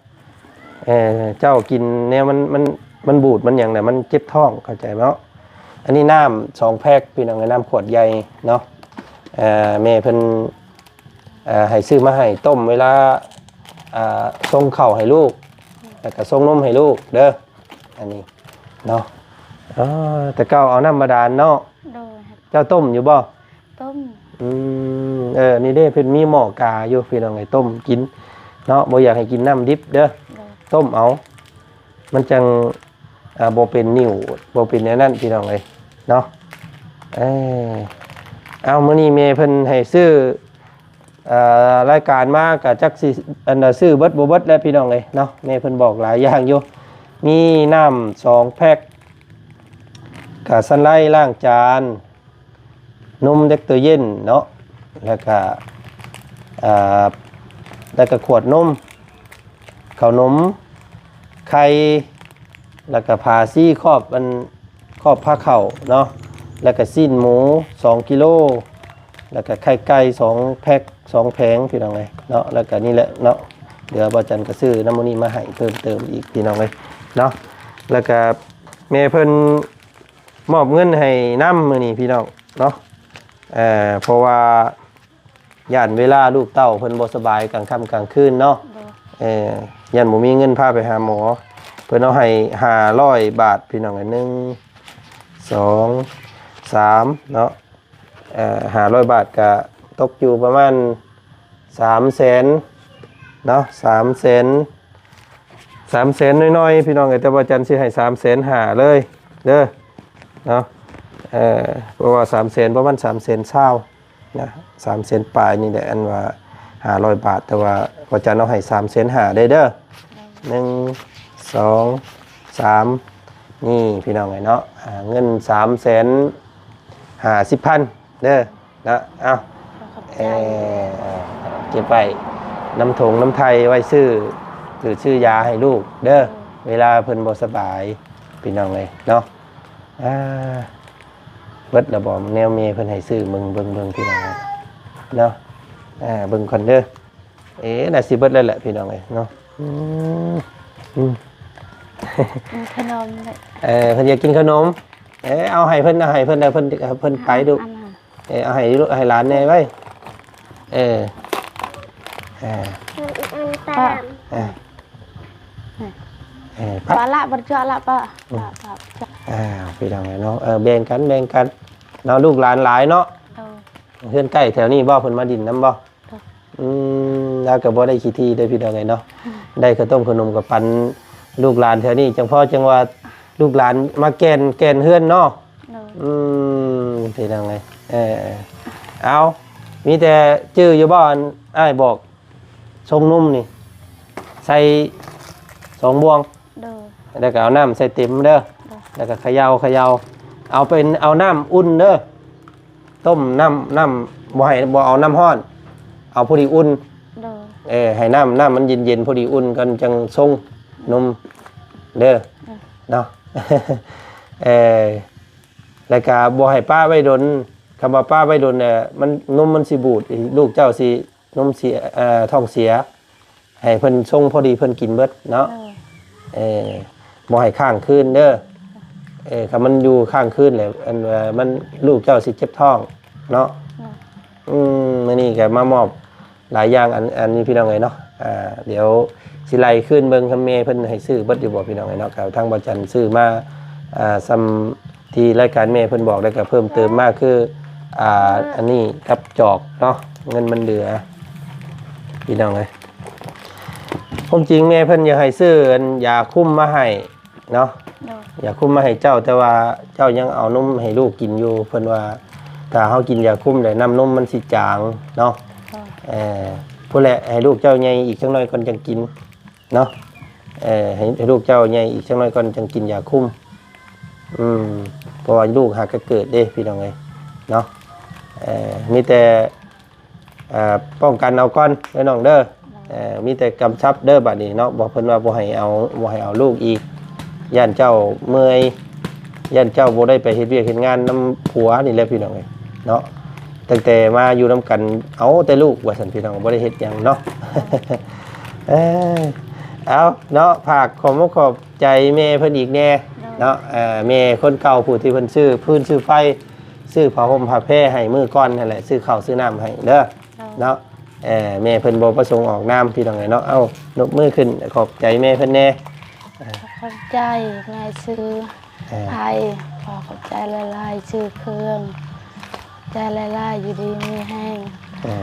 ເອີ ເຈົ້າກິນແນວມັນ ມັນ ມັນບູດມັນຫຍັງແຫຼະ ມັນເຈັບທ້ອງ ເຂົ້າໃຈເນາະ ອັນນີ້ນ້ຳສອງແພັກ ພີ່ນ້ອງເອີຍ ນ້ຳຂວດໃຫຍ່ເນາະ ເອີ ແມ່ເພິ່ນ ເອີ ໃຫ້ຊື້ມາໃຫ້ຕົ້ມເວລາ ເອີ ສົ່ງເຂົ້າໃຫ້ລູກ ແລ້ວກໍສົ່ງນົມໃຫ້ລູກເດີ ອັນນີ້ເນາະ ເອີ ແຕ່ເກົ່າເອົານ້ຳບາດານເນາະ ໂດຍ ເຈົ້າຕົ້ມຢູ່ບໍ່? ຕົ້ມ ອືມ ເອີ ນີ້ເດ້ ເພິ່ນມີໝໍ້ກາຢູ່ ພີ່ນ້ອງເອີຍ ຕົ້ມກິນເນາະ ບໍ່ຢາກໃຫ້ກິນນ້ຳດິບເດີ ໂດຍ ຕົ້ມເອົາ ມັນຈັ່ງ ອ່າ ບໍ່ເປັນໜິວ ບໍ່ເປັນແນວນັ້ນ ພີ່ນ້ອງເອີຍເນາະ ເອີ ເອົາ ມື້ນີ້ແມ່ເພິ່ນໃຫ້ຊື້ ອ່າ ລາຍການມາ ກະຈັກຊິ ອັນນ່າ ຊື້ເບິດບໍ່ເບິດແຫຼະ ພີ່ນ້ອງເອີຍເນາະ ແມ່ເພິ່ນບອກຫຼາຍຢ່າງຢູ່ ມີນ້ຳສອງແພັກ ກະສັນໄລລ້າງຈານ ນົມເດັກໂຕເຢັນເນາະ ແລ້ວກະ ເອີ ແລ້ວກະຂວດນົມ ເຂົ້າໜົມ ໄຂ່ ແລ້ວກະຜ້າສີຂອບ ອັນ ຂອບຜ້າເຂົ້າເນາະ ແລ້ວກະຊີ້ນໝູສອງກິໂລ ແລ້ວກະໄຂ່ໄກ່ສອງແພັກ ສອງແຜງ ພີ່ນ້ອງເອີຍເນາະ ແລ້ວກະນີ້ແຫຼະເນາະ ເຫຼືອບ່າວຈັນກະຊື້ນຳມື້ນີ້ມາໃຫ້ເພີ່ມເຕີມອີກ ພີ່ນ້ອງເອີຍເນາະ ແລ້ວກະແມ່ເພິ່ນ ມອບເງິນໃຫ້ນຳມື້ນີ້ພີ່ນ້ອງເນາະ ເອີ ເພາະວ່າຢ້ານເວລາລູກເຕົ້າເພິ່ນບໍ່ສະບາຍກາງຄ່ຳກາງຄືນເນາະ ໂດຍ ເອີ ຢ້ານບໍ່ມີເງິນພາໄປຫາໝໍ ເພິ່ນເອົາໃຫ້ຫ້າຮ້ອຍບາດ ພີ່ນ້ອງເອີຍ ໜຶ່ງ ສອງ ສາມ ເນາະ ເອີ ຫ້າຮ້ອຍບາດກະຕົກຢູ່ປະມານສາມແສນເນາະ ສາມແສນ ສາມແສນໜ້ອຍໆ ພີ່ນ້ອງເອີຍ ແຕ່ວ່າຈັນຊິໃຫ້ສາມແສນຫ້າເລີຍເດີເນາະ ເອີ ເພາະວ່າສາມແສນ ປະມານສາມແສນຊາວນະ ສາມແສນປາຍນີ້ແຫຼະ ອັນວ່າຫ້າຮ້ອຍບາດ ແຕ່ວ່າພະຈັນເອົາໃຫ້ສາມແສນຫ້າເລີຍເດີ ໜຶ່ງ ສອງ ສາມ ນີ້ພີ່ນ້ອງເອີຍເນາະ ອ່າ ເງິນສາມແສນຫ້າສິບພັນເດີ ນະ ເອົາ ຂອບໃຈ ເອີ ເກັບໄວ້ນຳຖົງນຳໄຖ່ໄວ້ຊື້ຖືກຊື້ຢາໃຫ້ລູກເດີ ໂດຍ ເວລາເພິ່ນບໍ່ສະບາຍ ພີ່ນ້ອງເອີຍເນາະ ອ່າ ເບິດລະບໍ່ ແນວແມ່ເພິ່ນໃຫ້ຊື້ ເບິ່ງ ເບິ່ງ ເບິ່ງ ພີ່ນ້ອງເອີຍເນາະ ອ່າ ເບິ່ງກ່ອນເດີ ເອີ ໜ້າຊິເບິດແລ້ວແຫຼະ ພີ່ນ້ອງເອີຍເນາະ ອືມ ອືມ ກິນຂະໜົມແຫຼະ ເອີ ເພິ່ນຢາກກິນຂະໜົມ ເອີ ເອົາໃຫ້ເພິ່ນ ເອົາໃຫ້ເພິ່ນ ເອົາເພິ່ນ ເອົາເພິ່ນໄປລູກ ອັນນັ້ນ ເອີ ເອົາໃຫ້ລູກ ໃຫ້ຫຼານແດ່ໄວ້ ເອີ ເອີ ເອີ ເອີ ເອີ ປະລະ ບໍ່ຈະລະປະ ອືມ ປະ ປະ ອ້າວ ພີ່ນ້ອງເອີຍເນາະ ເອີ ແບ່ງກັນ ແບ່ງກັນເນາະ ລູກຫຼານຫຼາຍເນາະ ໂດຍ ເຮືອນໃກ້ແຖວນີ້ບໍ່ ເພິ່ນມາດິນນຳບໍ່? ໂດຍ ອືມ ລາວກໍບໍ່ໄດ້ຂີ້ຖີ່ເດ້ພີ່ນ້ອງເອີຍເນາະ ອືມ ໄດ້ເຂົ້າຕົ້ມເຂົ້າໜົມກໍປັນລູກຫຼານແຖວນີ້ ຈັ່ງພໍຈັ່ງວ່າລູກຫຼານມາແກ່ນ ແກ່ນເຮືອນເນາະ ໂດຍ ອືມ ພີ່ນ້ອງເອີຍ ເອີ ເອົາ ມີແຕ່ຈື່ຢູ່ບໍ່ ອັນອ້າຍບອກ ຊົງນົມນີ້ ໃສ່ສອງບ່ວງ ໂດຍ ແລ້ວກໍເອົານ້ຳໃສ່ເຕັມເດີ ໂດຍ ແລ້ວກໍຂະເຍົາ ຂະເຍົາ ເອົາເປັນ ເອົານ້ຳອຸ່ນເດີ ຕົ້ມນ້ຳ ນ້ຳ ບໍ່ໃຫ້ ບໍ່ເອົານ້ຳຮ້ອນ ເອົາພໍດີອຸ່ນ ໂດຍ ເອີ ໃຫ້ນ້ຳ ນ້ຳມັນເຢັນໆ ພໍດີອຸ່ນກ່ອນ ຈັ່ງຊົງນົມເດີ ໂດຍ ເນາະ ເອີ ແລ້ວກໍບໍ່ໃຫ້ປະໄວ້ດົນ ຄຳວ່າປະໄວ້ດົນ ມັນ ນົມມັນຊິບູດ ລູກເຈົ້າຊິ ນົມເສຍ ເອີ ທ້ອງເສຍ ໃຫ້ເພິ່ນຊົງພໍດີເພິ່ນກິນເບິດເນາະ ໂດຍ ເອີ ບໍ່ໃຫ້ຄ້າງຄືນເດີ ເອີ ຄັນມັນຢູ່ຄ້າງຄືນແຫຼະ ອັນວ່າມັນ ລູກເຈົ້າຊິເຈັບທ້ອງເນາະ ໂດຍ ອືມ ມື້ນີ້ກໍມາມອບຫຼາຍຢ່າງ ອັນ ອັນນີ້ພີ່ນ້ອງເອີຍເນາະ ອ່າ ດຽວຊິໄລ່ຄືນເບິ່ງ ທາງແມ່ເພິ່ນໃຫ້ຊື້ເບິດຢູ່ບໍ່ພີ່ນ້ອງເອີຍເນາະ ກໍທາງບ່າວຈັນຊື້ມາ ອ່າ ສ່ຳ ທີ່ລາຍການແມ່ເພິ່ນບອກ ແລ້ວກໍເພີ່ມເຕີມມາຄື ອ່າ ອັນນີ້ກັບຈອກເນາະ ເງິນມັນເຫຼືອ ພີ່ນ້ອງເອີຍ ຄວາມຈິງແມ່ເພິ່ນຢາກໃຫ້ຊື້ອັນຢາຄຸມມາໃຫ້ເນາະ ໂດຍ ຢາຄຸມມາໃຫ້ເຈົ້າ ແຕ່ວ່າເຈົ້າຍັງເອົານົມໃຫ້ລູກກິນຢູ່ ເພິ່ນວ່າ ຖ້າເຮົາກິນຢາຄຸມແລ້ວ ນ້ຳນົມມັນຊິຈາງເນາະ. ເອີ ພຸ້ນແຫຼະ ໃຫ້ລູກເຈົ້າໃຫຍ່ອີກຈັກໜ້ອຍກ່ອນຈັ່ງກິນເນາະ. ເອີ ໃຫ້ ໃຫ້ລູກເຈົ້າໃຫຍ່ອີກຈັກໜ້ອຍກ່ອນຈັ່ງກິນຢາຄຸມ. ອືມ ເພາະວ່າລູກຫາກະເກີດເດ້ ພີ່ນ້ອງເອີຍເນາະ. ເອີ ມີແຕ່ ເອີ ປ້ອງກັນເອົາກ່ອນເດີນ້ອງເດີ. ເອີ ມີແຕ່ກຳຊັບເດີບາດນີ້ເນາະ. ບໍ່ ເພິ່ນວ່າບໍ່ໃຫ້ເອົາ ບໍ່ໃຫ້ເອົາລູກອີກ ຢ້ານເຈົ້າເມື່ອຍ ຢ້ານເຈົ້າບໍ່ໄດ້ໄປເຮັດວຽກເຮັດງານນຳຜົວນີ້ແຫຼະ ພີ່ນ້ອງເອີຍເນາະ. ຕັ້ງແຕ່ມາຢູ່ນຳກັນເອົາແຕ່ລູກວ່າຊັ້ນ ພີ່ນ້ອງ ບໍ່ໄດ້ເຮັດຫຍັງເນາະ. ເອີ ເອົາເນາະ ຝາກຂອບອົກຂອບໃຈແມ່ເພິ່ນອີກແດ່ເນາະ. ເອີ ແມ່ຄົນເກົ່າຜູ້ທີ່ເພິ່ນຊື້ຟືນຊື້ໄຟ ຊື້ຜ້າຫົ່ມຜ້າແພໃຫ້ມື້ກ່ອນຫັ້ນແຫຼະ ຊື້ເຂົ້າຊື້ນ້ຳໃຫ້ເດີເນາະ. ເອີ ແມ່ເພິ່ນບໍ່ປະສົງອອກນາມ ພີ່ນ້ອງເອີຍເນາະ. ເອົາ ຍົກມືຂຶ້ນ ຂອບໃຈແມ່ເພິ່ນແດ່. ຂອບໃຈແມ່ຊື້ ເອີ ໄພ ຂໍຂອບໃຈຫຼາຍໆ ຊື້ເຄື່ອງ ໃຈຫຼາຍໆ ຢູ່ດີມີແຮງ ເອີ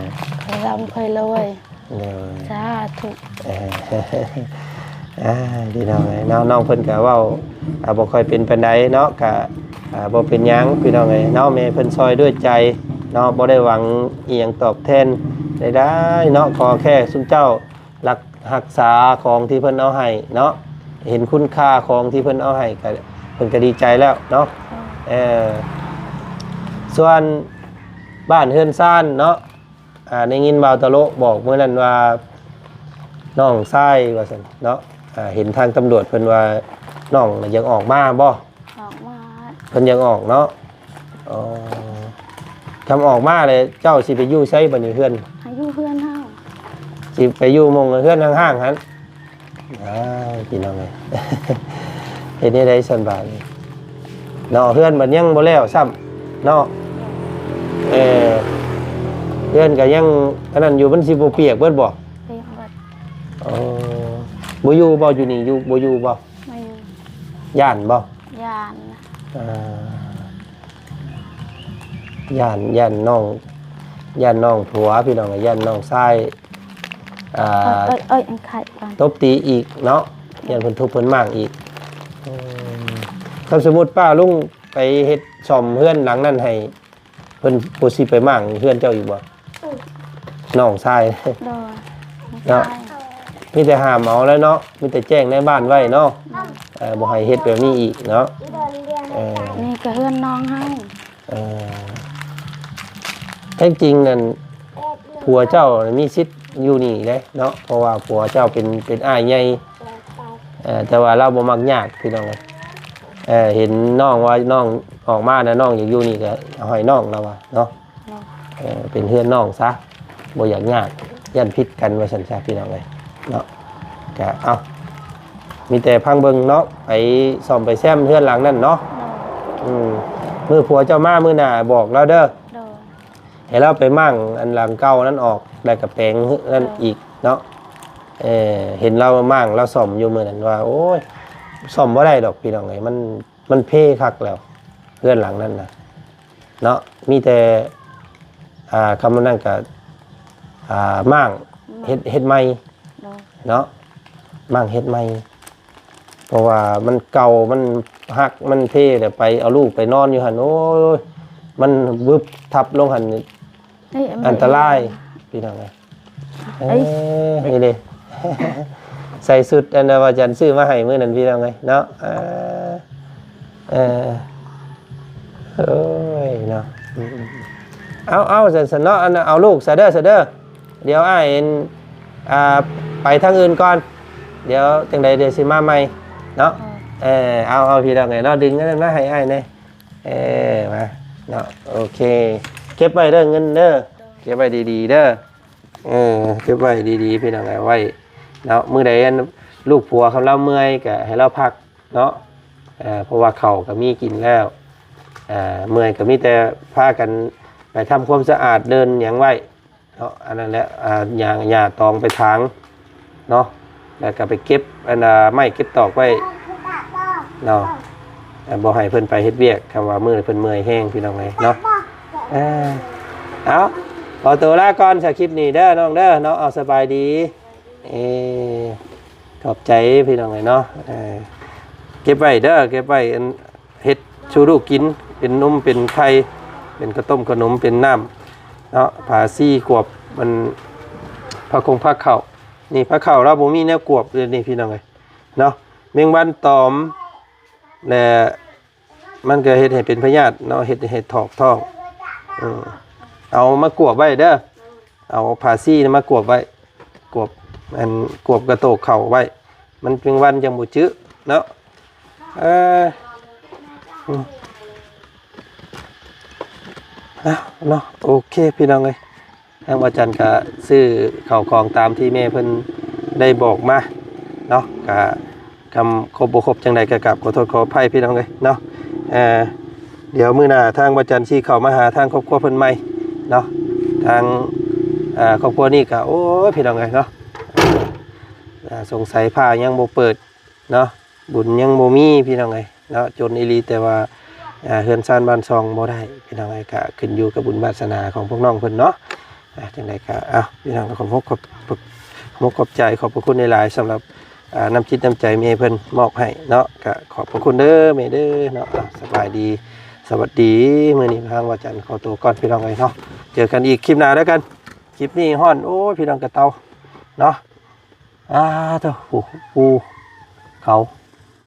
ຄ່ອຍລ່ຳຄ່ອຍລວຍ. ໂດຍ ສາທຸ. ເອີ ອ່າ ພີ່ນ້ອງເອີຍເນາະ ນ້ອງເພິ່ນກະເວົ້າ ອ່າ ບໍ່ຄ່ອຍເປັນປານໃດເນາະ ກະ ອ່າ ບໍ່ເປັນຫຍັງ ພີ່ນ້ອງເອີຍເນາະ. ແມ່ເພິ່ນຊ່ອຍດ້ວຍໃຈເນາະ ບໍ່ໄດ້ຫວັງອີ່ຫຍັງຕອບແທນໃດໆເນາະ. ຂໍແຄ່ຊຸມເຈົ້າ ຮັກ ຮັກສາຂອງທີ່ເພິ່ນເອົາໃຫ້ເນາະ ເຫັນຄຸນຄ່າຂອງທີ່ເພິ່ນເອົາໃຫ້ ກະ ເພິ່ນກະດີໃຈແລ້ວເນາະ. ເອີ ສ່ວນບ້ານເຮືອນຊານເນາະ ອ່າ ໄດ້ຍິນບ່າວຕະໂລະບອກມື້ນັ້ນວ່າ ນ້ອງຊາຍວ່າຊັ້ນເນາະ. ອ່າ ເຫັນທາງຕຳຫຼວດເພິ່ນວ່າ ນ້ອງນະຢາກອອກມາບໍ່? ອອກມາ. ເພິ່ນຢາກອອກເນາະ. ອໍ ຄຳອອກມາແລ້ວ ເຈົ້າຊິໄປຢູ່ໃສບາດນີ້ ເຮືອນ? ໃຫ້ຢູ່ເຮືອນເຮົາ. ຊິໄປຢູ່ໝ່ອງເຮືອນຮ້າງໆຫັ້ນ. ອ້າຍ ພີ່ນ້ອງເອີຍ ເຮັດແນວໃດຊັ້ນບາດນີ້ເນາະ. ເຮືອນບັດຍັງບໍ່ແລ້ວຊ້ຳເນາະ. ເອີ ເຮືອນກະຍັງອັນນັ້ນຢູ່ ມັນຊິບໍ່ປຽກເບິດບໍ່? ປຽກເບິດ. ອໍ ບໍ່ຢູ່ບໍ່ ຢູ່ນີ້ຢູ່ ບໍ່ຢູ່ບໍ່? ບໍ່ຢູ່. ຢ້ານບໍ່? ຢ້ານ. ອ່າ ຢ້ານ ຢ້ານນ້ອງ ຢ້ານນ້ອງຜົວ ພີ່ນ້ອງ ຢ້ານນ້ອງຊາຍ ອ່າ ເອີຍ ເອີຍ ອັນໄຂ່ກ່ອນ ຕົບຕີອີກເນາະ. ຢ້ານເພິ່ນທຸບເພິ່ນໝ້າງອີກ. ອືມ ຄັນສົມມຸດປ້າລຸງໄປເຮັດສ້ອມເຮືອນຫຼັງນັ້ນໃຫ້ ເພິ່ນບໍ່ຊິໄປມ້າງເຮືອນເຈົ້າອີກບໍ່? ອືມ ນ້ອງຊາຍ ໂດຍ ເນາະ ມີແຕ່ຫ້າມເອົາແລ້ວເນາະ ມີແຕ່ແຈ້ງໃນບ້ານໄວ້ເນາະ. ເອີ ບໍ່ໃຫ້ເຮັດແບບນີ້ອີກເນາະ. ເອີ ນີ້ກະເຮືອນນ້ອງເຮົາ. ເອີ ແທ້ຈິງນັ້ນ ຜົວເຈົ້າມີສິດຢູ່ນີ້ເດ້ເນາະ ເພາະວ່າຜົວເຈົ້າເປັນ ເປັນອ້າຍໃຫຍ່. ເອີ ແຕ່ວ່າລາວບໍ່ມັກຍາກ ພີ່ນ້ອງເອີຍ. ເອີ ເຫັນນ້ອງວ່ານ້ອງອອກມານະ ນ້ອງຢາກຢູ່ນີ້ກະເອົາໃຫ້ນ້ອງລາວວ່າເນາະ. ເອີ ເປັນເຮືອນນ້ອງຊະ ບໍ່ຢາກຍາກ ຢ້ານຜິດກັນວ່າຊັ້ນຊະ ພີ່ນ້ອງເອີຍເນາະ. ກະເອົາ ມີແຕ່ຟັງເບິ່ງເນາະ ໄປສ້ອມໄປແຊມເຮືອນຫຼັງນັ້ນເນາະ. ອືມ ມື້ຜົວເຈົ້າມາມື້ໜ້າບອກລາວເດີ ໂດຍ ໃຫ້ລາວໄປມ້າງອັນຫຼັງເກົ່ານັ້ນອອກ ແລ້ວກະແປງເຮືອນນັ້ນອີກເນາະ. ເອີ ເຫັນລາວມ້າງລາວສ້ອມຢູ່ມື້ນັ້ນວ່າ ໂອ້ຍ ສ້ອມບໍ່ໄດ້ດອກ ພີ່ນ້ອງເອີຍ ມັນ ມັນເພຄັກແລ້ວ ເຮືອນຫຼັງນັ້ນນະເນາະ. ມີແຕ່ ອ່າ ຄຳວ່ານັ້ນກະ ອ່າ ມ້າງ ເຮັດ ເຮັດໃໝ່ ໂດຍ ເນາະ ມ້າງເຮັດໃໝ່ ເພາະວ່າມັນເກົ່າ ມັນຫັກ ມັນເພ ແລ້ວໄປເອົາລູກໄປນອນຢູ່ຫັ້ນ ໂອ້ຍ ມັນວຶບທັບລົງຫັ້ນ ເອີຍ ອັນຕະລາຍ ພີ່ນ້ອງເອີຍ. ເອີຍ ນີ້ເດ້ ໃສ່ຊຸດອັນວ່າຈັນຊື້ມາໃຫ້ມື້ນັ້ນ ພີ່ນ້ອງເອີຍເນາະ. ເອີ ເອີ ໂອ້ຍເນາະ ອືມ ເອົາ ເອົາ ຊັ້ນ ຊັ້ນເນາະ ອັນ ເອົາລູກຊະເດີ ຊະເດີ. ດຽວອ້າຍ ອັນ ອ່າ ໄປທາງອື່ນກ່ອນ ດຽວຈັ່ງໃດດຽວຊິມາໃໝ່ເນາະ. ເອີ ເອົາ ເອົາ ພີ່ນ້ອງເອີຍເນາະ ດຶງອັນນັ້ນມາໃຫ້ອ້າຍແດ່. ເອີ ມາເນາະ ໂອເຄ ເກັບໄວ້ເດີເງິນເດີ ເກັບໄວ້ດີໆເດີ. ເອີ ເກັບໄວ້ດີໆ ພີ່ນ້ອງເອີຍ ໄວ້ເນາະ ມື້ໃດອັນລູກຜົວຄັນລາວເມື່ອຍກະໃຫ້ລາວພັກເນາະ. ເອີ ເພາະວ່າເຂົ້າກະມີກິນແລ້ວ ເອີ ເມື່ອຍກະມີແຕ່ພາກັນໄປທຳຄວາມສະອາດເດີ່ນຫຍັງໄວ້ເນາະ. ອັນນັ້ນແຫຼະ ອ່າ ຫຍ້າ ຫຍ້າຕອງໄປຖາງເນາະ ແລ້ວກະໄປເກັບອັນ ອ່າ ໄມ້ເກັບຕອກໄວ້ເນາະ. ເອີ ບໍ່ໃຫ້ເພິ່ນໄປເຮັດວຽກ ຄຳວ່າມື້ເພິ່ນເມື່ອຍແຮງ ພີ່ນ້ອງເອີຍເນາະ. ເອີ ເອົາ ຂໍໂຕລາກ່ອນສຳລັບຄລິບນີ້ເດີນ້ອງເດີເນາະ. ເອົາ ສະບາຍດີ ເອີ ຂອບໃຈພີ່ນ້ອງເອີຍເນາະ. ເອີ ເກັບໄວ້ເດີ ເກັບໄວ້ອັນ ເຮັດສູ່ລູກກິນ ເປັນນົມເປັນໄຂ່ ເປັນເຂົ້າຕົ້ມເຂົ້າໜົມ ເປັນນ້ຳເນາະ ຜ້າຊີກວບ ມັນ ຜ້າຄົງຜ້າເຂົ້າ. ນີ້ຜ້າເຂົ້າລາວບໍ່ມີແນວກວບເລີຍນີ້ ພີ່ນ້ອງເອີຍເນາະ. ແມງວັນຕອມ ແລະ ມັນກໍເຮັດໃຫ້ເປັນພະຍາດເນາະ ເຮັດໃຫ້ຖອກທ້ອງ. ເອີ ເອົາມາກວບໄວ້ເດີ ເອົາຜ້າຊີນະມາກວບໄວ້ ກວບ ອັນ ກວບກະໂຕກເຂົ້າໄວ້ ມັນແມງວັນຈັ່ງບໍ່ຈື່ເນາະ. ເອີ ອືມ ເອົາເນາະ ໂອເຄ ພີ່ນ້ອງເອີຍ ທາງວ່າຈັນກະຊື້ເຂົ້າຂອງຕາມທີ່ແມ່ເພິ່ນໄດ້ບອກມາເນາະ. ກະຄຳຄົບບໍ່ຄົບຈັ່ງໃດກະກາບຂໍໂທດຂໍອະໄພ ພີ່ນ້ອງເອີຍເນາະ. ເອີ ດຽວມື້ໜ້າທາງວ່າຈັນຊິເຂົ້າມາຫາທາງຄອບຄົວເພິ່ນໃໝ່ເນາະ. ທາງ ເອີ ຄອບຄົວນີ້ກະ ໂອ້ຍ ພີ່ນ້ອງເອີຍເນາະ ເອີ ສົງໄສຜ້າຍັງບໍ່ເປີດເນາະ ບຸນຍັງບໍ່ມີ ພີ່ນ້ອງເອີຍເນາະ ຈົນອີ່ຫຼີ. ແຕ່ວ່າ ເຮືອນຊານບ້ານຊ່ອງບໍ່ໄດ້ ພີ່ນ້ອງເອີຍ ກະຂຶ້ນຢູ່ກັບບຸນວາສະໜາຂອງພວກນ້ອງເພິ່ນເນາະ. ຈັ່ງໃດກະ ເອົາ ພີ່ນ້ອງ ຂອບ ຂອບ ຂອບ ຂອບໃຈ ຂອບພະຄຸນຫຼາຍໆ ສຳລັບ ນ້ຳຈິດນ້ຳໃຈແມ່ເພິ່ນມອບໃຫ້ເນາະ. ກະຂອບພະຄຸນເດີແມ່ເດີເນາະ. ສະບາຍດີ ສະຫວັດດີ. ມື້ນີ້ທາງວ່າຈັນຂໍໂຕກ່ອນ ພີ່ນ້ອງເອີຍເນາະ ເຈີກັນອີກຄລິບໜ້າແລ້ວກັນ. ຄລິບນີ້ຮ້ອນ ໂອ້ຍ ພີ່ນ້ອງ ກະເຕົາເນາະ. ອາ ໂທ້ ໂອ້ ພູເຂົາ